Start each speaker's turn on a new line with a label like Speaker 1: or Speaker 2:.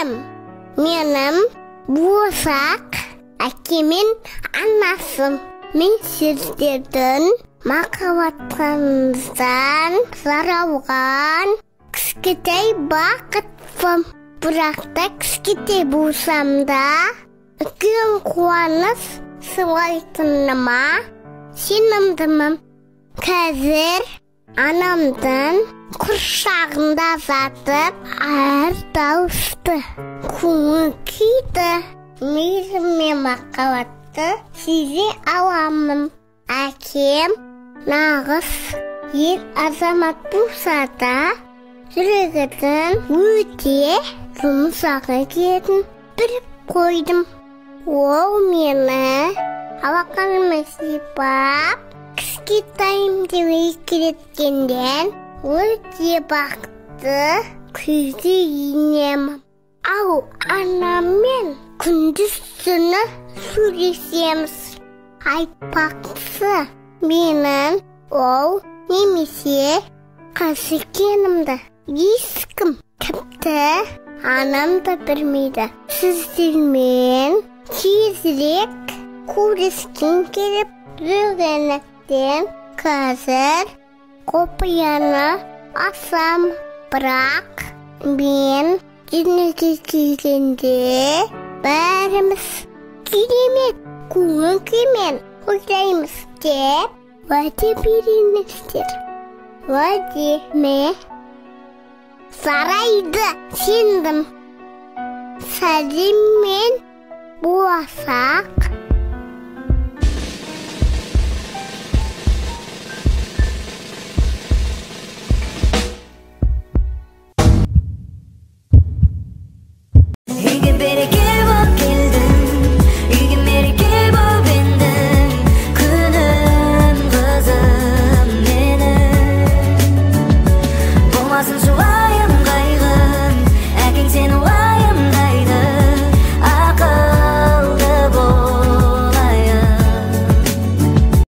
Speaker 1: Әкем менің болашақ әкеммен анасым. Мен сіздердің махаббатыңыздан жаралған кішкентай бақытпын. Бірақ та кішкентай болсам да, үлкен қуаныш сыйлайтыныма сенімдімін. Қазір анамдың құрсағында жатып, әр дауысты көңіл күйді, мейірім мен махаббатты сезе аламын. Әкем нағыз ер азамат болса да, жүрегінің өте жұмсақ екенін біліп қойдым. Ол мені алақанымен сипап, кішкентайым деп еркелеткеннен өте бақытты күйге енемін. Ал анаммен күндіз түні сөйлесеміз. Айтпақшы, менің ол немесе қыз екенімді ешкім, тіпті анам да білмейді. Сіздермен тезірек көріскім келіп жүргендіктен қазір құпияны ашам. Бірақ мен дүниеге келгенде бәріміз керемет көңіл күймен ойлаймыз деп уәде беріңіздер. Уәде ме? Сарайды сендім. Сәлеммен болашақ